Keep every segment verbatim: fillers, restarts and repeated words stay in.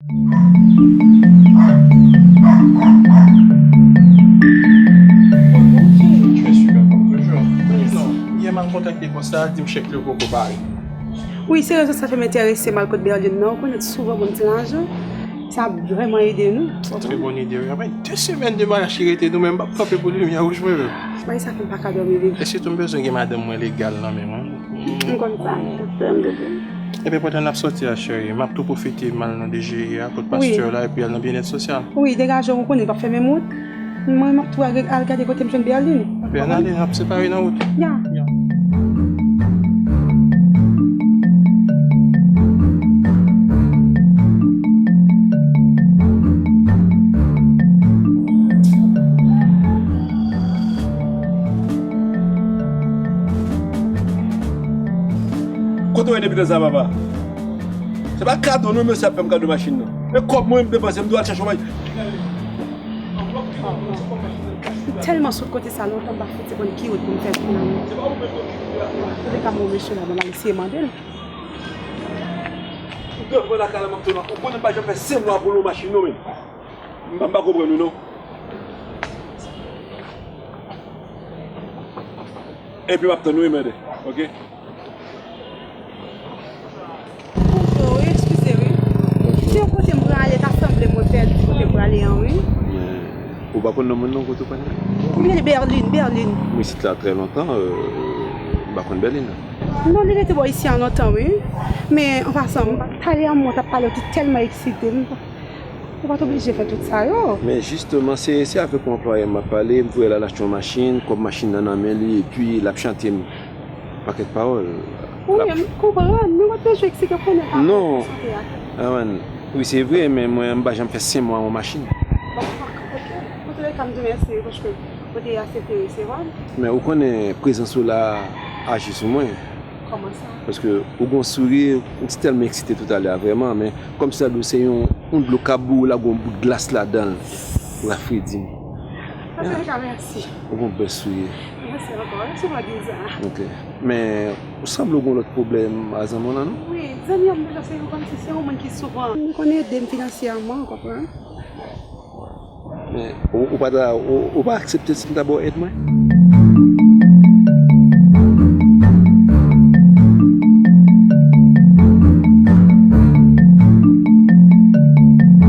Jwè sou lè kòm toujou. Non, yè m al kontakte bòs la, di m chèk li poko pare. Wi, se rezon sa fè m enterese m al kot Berline nan. Ou konnen souvan ban m ti lajan. Sa ap vrèman ede nou. Trè bòn ide, wi. Apre de semèn de maryaj ki rete nou, men m p ap kanpe pou limyè wouj mwen menm. Bagay sa fè m pa ka dòmi, baby. E sitou m bezwen gen madanm mwen legal nan men mwen. M konn sa, m konn sa, m konn sa. Ebyen, pandan n ap soti a, cheri, m ap tou pwofite m al nan D G I a, kot pastè la, epi al nan byennèt sosyal. Wi, degaje w, ou konnen, m p ap fèmen wout. Mwen, m ap tou al, al gade kote m jwenn Berline. Epi ann ale, n ap separe nan wout. Ya. Ya. Kote w ye depi tan sa, papa? Se pa kado non, mesye ap fè m kado machin nan. E kòb mwen, m depanse, m dwe al chache yon machin. M tèlman sot kote sa lontan, m pa fout konn ki wout pou m fè finalman. Kote ka mwen mesye la, mwen al eseye mande l. Ou devan lakay la, m ap tann ou. Ou konnen m pa janm fè senk mwa pou lwe yon machin non, men. M pa, m pa konprann ou non. Epi m ap tann ou, wi, mande. Oke? Bonjou, wi, eskize, wi. Se yon kote m prale, ta sanble mwen pèdi kote m prale an, wi. Men, ou pa konn non moun non, kote w prale? Mwen rele Berline, Berline. Mwen isit la trè lontan, euh, m pa konn Berline non. Non, li rete bò isi a lontan, wi. Men, an pasan, m pa t ale an mwen t ap pale, ou te tèlman eksite, m pa Ou pa t oblije fè tout sa yo. Men jisteman, se, se avèk yon anplwaye m ap pale, m voye l al achte yon machin, kòb machin nan nan men li, epi l ap chante m pakèt pawòl. Wi, m konprann, nou pa t bezwen eksplike konnen pa konnen sante a. Non. Aman, wi, se vre, men mwen, m pa janm fè senk mwa yon machin. Bon, ok. Antoulèka, m di w mèsi, wi, paske ou te aksepte resevwa m. Men ou konnen, prezans ou la aji sou mwen. Kòman sa? Paske ou gon souri, m te tèlman eksite toutalè a, vrèman, men kòmsi ou se yon, yon dlo k ap bouyi w la, gon bout glas ladan l, rafredi m. Antoulèka, mèsi. Ou gon bèl souri. Mèsi ankò. Mèsi pou sa. Ok. Men, ou sanble ou gon lòt pwoblèm a zanmi w lan, non? Wi, zanmi an m deja se yon, kòmsi se yon moun ki souvan. Li konn ede m finansyèman, ou konprann? Men, ou, ou pa ta, ou, ou pa aksepte si m ta ba w èd mwen?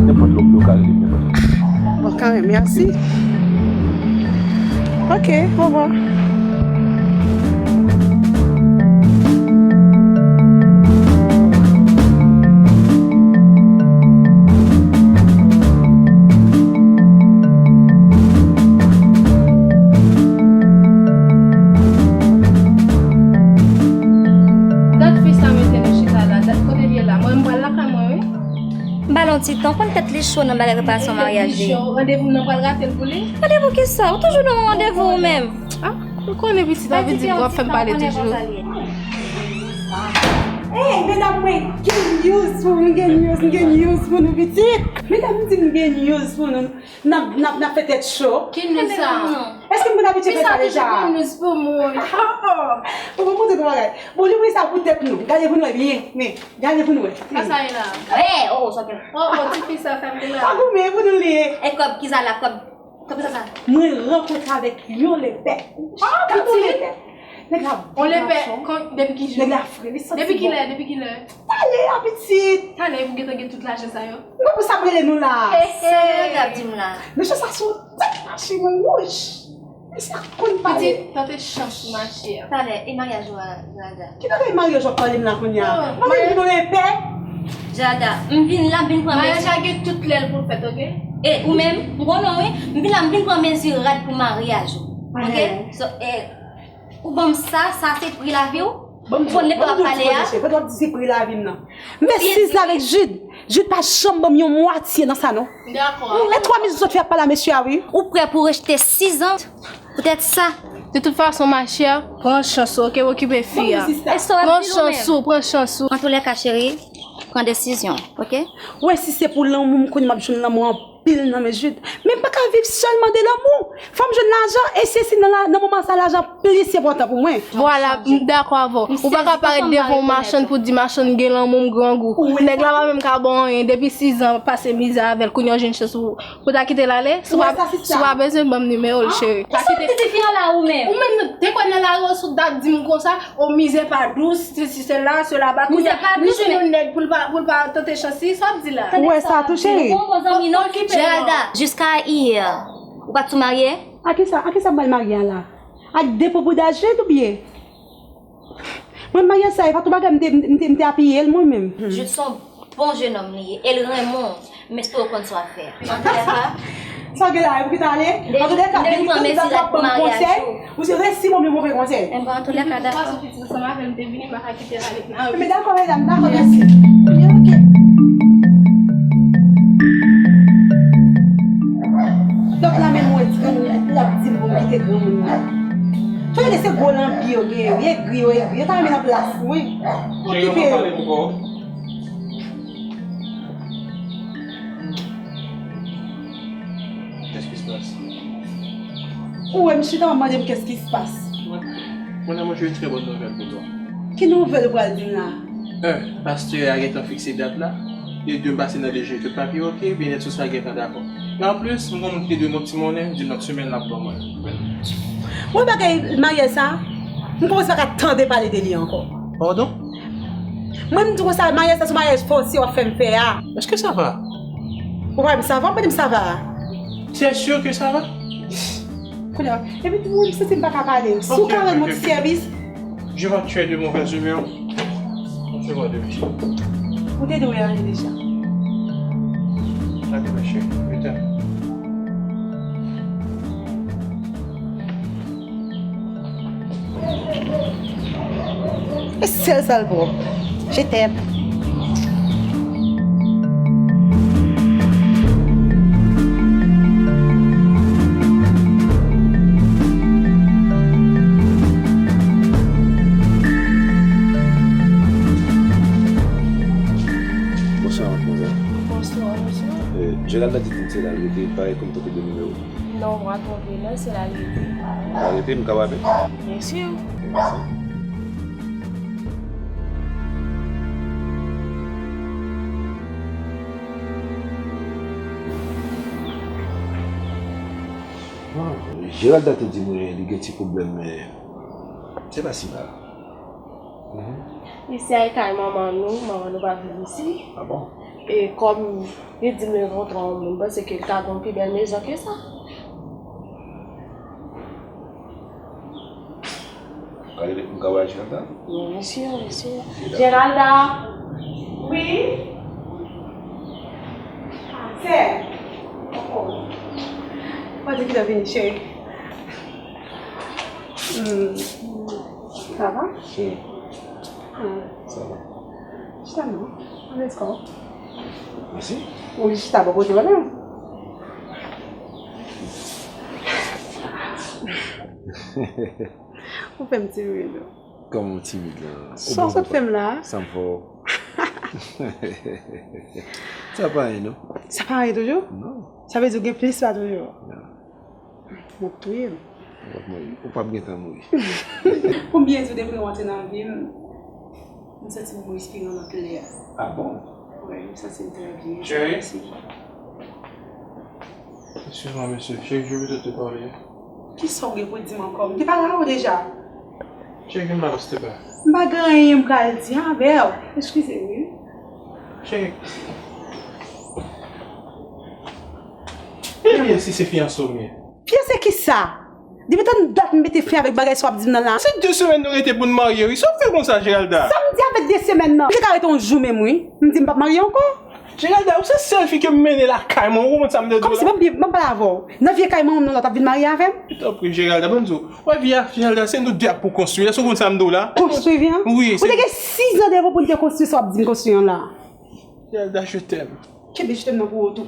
Nenpòt lè w vle w ka rele m, nenpòt lè. Bon, kanmenm, mèsi. Ok, au revoir. Dat fi sa mete nou chita la, dat kote l ye la. Mwen, m pral lakay mwen, wi. M ba l yon ti tan, konn tèt li cho nan bagay preparasyon maryaj li. Tèt li cho, randevou m nan pral rate l pou li. Randevou kisa? Ou toujou nan yon randevou ou menm. Ah, ou konnen pitit, anvi di w ap fè m pale toujou. Hey, medam, mwen gen news pou nou, gen news, gen news pou nou, pitit. Medam, m di m gen news pou nou. N ap, n ap, n ap fè tèt cho. Ki news sa? Èske m konn abitye fè sa deja? Ki news pou moun? Ou konn montre nou bagay. Bon, li voye sa pou tèt nou. Gade pou nou wè byen. Men, gade pou nou wè. Sa sa ye la? Hey, oh, oh, sa gen. Oh, oh, ti fi sa fè m de la. Pa goumen pou nou li ye. E kòb ki sa la, kòb. Kòb sa sa. Mwen rankontre avèk yon lepè. Ah, pitit. Nèg la bon gason. Depi ki jou? Nèg la fre, li santi bon. Depi kilè? Depi kilè? Talè a, pitit. Talè pou gentan gen tout lajan sa yo. Ou konn pou sa m rele nou la. Sa nèg la ap di m la. Mesye sa sou tèt machin wouj. Mesye a konn pale. Pitit, tante chans ou mache a. Talè, e maryaj ou a, Jada? Ki bagay maryaj w ap pale m la kounye a? Mwen vin pou nou lepè. Jada, m vin la, m vin pran mezi. Maryaj la gen tout lè l pou l fèt, oke? E ou menm, m konnen w, wi. M vin la, m vin pran mezi rad pou maryaj ou. Oke? So, e, Ou ban m sa, sa se pri lavi w? Ou konn lepè w ap pale a? Ban m di w, ban m di w, ban m di w, se pri lavi m nan. M fè sis zan avèk Jude. Jude pa janm ban m yon mwatye nan sa, non. Dakò. E twa mil zot fè ap pale a mesye a, wi. Ou prè pou rejte sis zan poutèt sa? De tout fason, ma chère, pran chans ou, oke, okipe fi a. Pran chans ou, pran chans ou. Antoulèka, cheri, pran desizyon, oke? Ou wè, si se pou lanmou, m konnen m ap jwenn lanmou an pil nan men Jude. Men m pa ka viv sèlman de lanmou. Fò m jwenn lajan, e se si nan, la, nan moman sa, lajan plis enpòtan pou mwen. Vwala, m dakò avè w. Ou pa ka parèt devan yon machann pou di machann gen lanmou, m grangou. Nèg la pa menm ka ba w anyen. Depi sis zan pase mizè avè l, kounye a w jwenn chans pou, pou ta kite l ale. Si w pa, si w pa bezwen, ban m nimewo l, cheri. Ou santi tifi an la ou menm? Ou menm, te kwè nan lari w sot dat di m konsa, o mizè pa dous, sesi, sela, sela, ba kounye a li jwenn yon nèg pou l pa, pou l pa tante chans li, sa w ap di la? Ou wè sa tou, cheri? Geralda, jiska yè, ou pa t sou marye? A kisa, a kisa m pral marye a la? Ak de pwopwodaj red oubyen? Mwen, maryaj sa, e pa tout bagay m te, m te, m te apiye l mwen menm. Jude se yon bon jenòm li ye, e l renmen w, m espere w konn sa w ap fè a. Antoulèka, sa w gen la, e pou ki ta ale? Antoulèka, depi tout sa w ap ban m konsèy, ou se resi ban m yon move konsèy. Antoulèka, dakò. Ansanm avè m te vini, m pa ka kite l ale nan. Men dakò, medam, dakò, mèsi. Ok. Donk la menm mwen di granmoun nan, l ap di m pou m kite granmoun nan. Tande se gwo lanbi yo gen, yo egri, yo egri, yo ta renmen nan plas mwen. Cheri, ou pa pale pou kò w? Qu'est-ce qui se passe? Ou wè m chita, w ap mande m qu'est-ce qui se passe. Mon amour, j'ai une très bonne nouvelle pour toi. Ki nouvèl ou pral di m la? Un, pastè a gentan fikse dat la. E de, m pase nan D G, tout papye oke, byennèt sou sa gentan dakò. E anplis, m gon moun ki te dwe m yon ti monnen, m di l lòt semèn l ap ban mwen. Ou wè bagay maryaj sa? M kòmanse pa ka tande pale de li ankò. Pardon? Mwen, m di konsa, maryaj sa se maryaj fòse w ap fè m fè a. Est-ce que ça va? Ou pa wè m sava, ou pa di m sava a. Tu es sûr que ça va? Kounye a, epi tou, m santi m pa ka pale. Si w ka rann mwen ti sèvis. Je vois que tu es de mauvaise humeur. On se voit demain. Ou te dwe ale deja. À demain, chérie. Plus tard. E sèl sa l pran. Je t'aime. Bonswa, madmwazèl. Bonswa, mesye. Eh, Geralda di m se la l rete, parèy kòm tante de nimewo. Non, ou pa twonpe, non, se la l rete. L rete, m ka pale? Byen si. Mèsi. Bon, Geralda te di mwen li gen ti pwoblèm, men se pa si mal. Isi a e kay manman nou, manman nou pa viv isi. Ah bon? E kòm li di m li rankontre yon moun, m panse ke li ka gen yon pi bèl mezon ke sa. Gade, m ka wè Geralda? Byen si, byen si. Geralda! Wi? Sè! Oh. Mwen di ki lè vini, cheri. Hmm. Sa va? Hmm. Ah. Sa va. Chita non. Anlè kò. Mèsi. Ou chita bò kote w la. Ou fè m timid. Kòman w timid la? Sa w sot fè m la? Sa m fè w? Sa pa anyen non. Sa pa anyen toujou? Non. Sa vle di w gen plis la toujou? Non. M ap touye m. Ou p ap mouri. Ou p ap gentan mouri. Konbyen jou depi w antre nan vi m, m santi m respire yon lòt lè. Ah bon? Wi, m santi m trè byen. Cheri? Mèsi. Excuse-moi, monsieur. Chérie, je voudrais te parler. Kisa w gen pou di m ankò? M te pale avè w deja. Cheri, vin la, s'il te plaît. M pa gen anyen m pral di avè w. Eskize m, wi. Cheri. Ebyen, si se fiyanse w m ye. Fiyanse kisa? Depi tann dat m mete fen avèk bagay sa w ap di m nan la. Se de semèn nou rete pou n marye, wi. Sa w ap fè konsa, Geralda? Sa m di avèk de semèn nan? M te ka rete yon jou menm, wi. M di m p ap marye ankò. Geralda, ou se sèl fi ke m mennen lakay mwen, ou konprann sa m vle di w la? Kòmsi, ban m byen, ban m pale avè w. Nan vye kay manman m nan la, w t ap vin marye avè m? Tanpri, Geralda, ban m di w. Wè, vi a, Geralda, se nou de ap pou konstwi. Èske w konn sa m di w la? Konstwi, vin? Wi. Ou te gen sis zan devan pou n te konstwi sa w ap di n konstwi an la. Geralda, je t'aime. Kenbe je t'aime nan pou ou tou.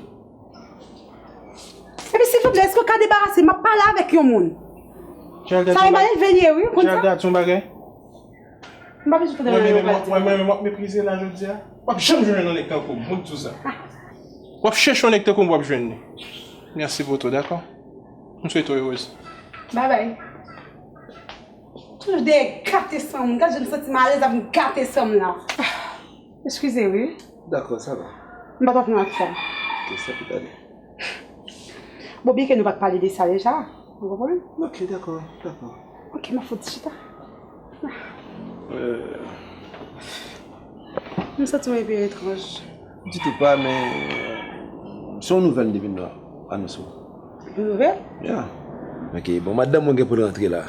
Epi, silvouplè, èske w ka debarase m? M ap pale avèk yon moun. Sa e mal elve l ye, wi, ou konn sa? Geralda, di yon bagay. M pa bezwen tande anyen ou pral di. Mwen menm, mwen menm, w ap meprize la jodi a. W ap janm jwenn yon nèg tankou m, mwen di w sa. W ap chèche yon nèg tankou m, w ap jwenn li. Mèsi pou tou, dakò? M swete w erez. Babay. Toujou dèyè gate san moun. Gad jan m santi m alèz ap vin gate san m la. Eskize wi. Dakò, sa va. M pa t ap nan ak sa. Ok, sa pou tande. Bon, byenke nou pa t pale de sa deja, ou konprann? Ok, dakò, dakò. Ok, m ap fout chita. Euh, M santi m enpe etranj. Ditou pa, men se yon nouvèl m te vin anonse w. Yon nouvèl? Yeah. Ok, bon, madanm mwen gen pou l rantre la.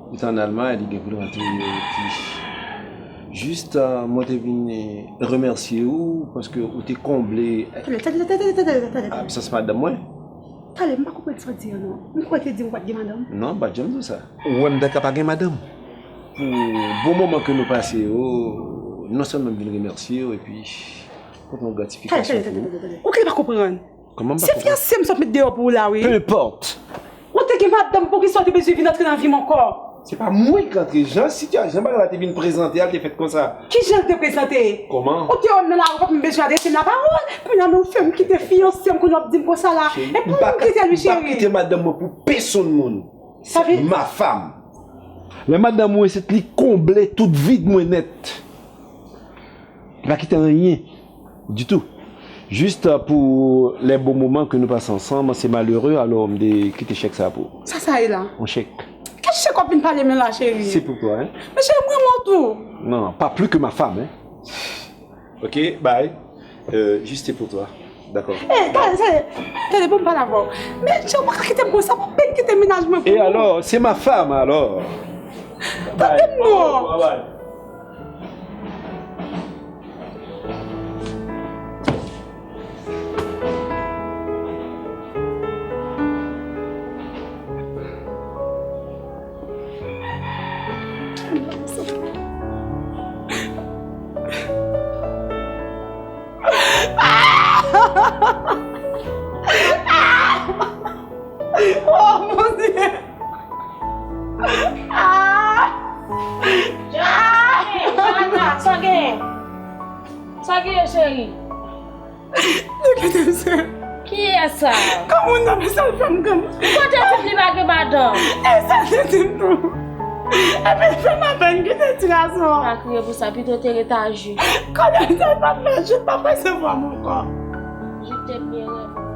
Li t an Almay, li gen pou l rantre, epi jis, euh, mwen te vin, euh, remèsye ou paske ou te konble. Tande, tande, tande, tande, tande, tande. Absans madanm mwen. Tande, m pa konprann sa w di an non. M kwè w te di m ou pa t gen madanm. Non, m pa t janm di w sa. Ou wè m ta ka pa gen madanm. Pou bon moman ke nou pase yo, non sèlman m vin remèsye w, epi pote yon gratifikasyon pou ou. Ou genlè pa konprann. Kòman m pa konprann? Se fiyanse m sot met deyò pou ou la, wi. Peu importe. Ou te gen madanm, poukisa w te bezwen vin antre nan vi m ankò? Se pa mwen ki antre. Jan sitiyasyon, jan bagay la te vin prezante a, l te fèt konsa. Kijan l te prezante? Kòman? Ou te wè m nan lari, ou pa t menm bezwen adrese m lapawòl. Kounye a, men ou fè m kite fiyanse m, kounye a w ap di m konsa la. Cheri, e pou m kite l, wi, cheri. M p ap kite madanm mwen pou pèsonn moun. Sa vle di? Ma femme. Lè madanm mwen, se li konble tout vid mwen nèt. Li pa kite anyen ditou. Jis pou les bons moments que nous passons ensemble, c'est malheureux, alors m te kite chèk sa pou ou. Sa sa ye la? Yon chèk. Ki chèk w ap vin pale m la, cheri? C'est pour toi, hein? Men cheri, m renmen w tou. Non, pas plus que ma femme, hein? Ok, bye. Euh, juste pour toi. Dakò. Eh, tande, tande, tande, bon, m pale avè w. Men, cheri, ou pa ka kite m konsa, pa pèn kite mennaj mwen pou ou. Et alors, c'est ma femme, alors. Tande m non. Bye, bye. Oh, mon Dieu! Ah! Joana, Joana, sa gen? Sa gen, cheri? Li kite m, sè. Kiyès sa? Kòm moun nan, men sa l fè m, kòm. Kote w di li pa gen madanm? E sa l te di m tou. Epi l fè m apèn kite ti gason an. Pa kriye pou sa, pito w te ret a Ju. Konnen sa pa fè Ju pa presevwa m ankò. Ju te byen renmen.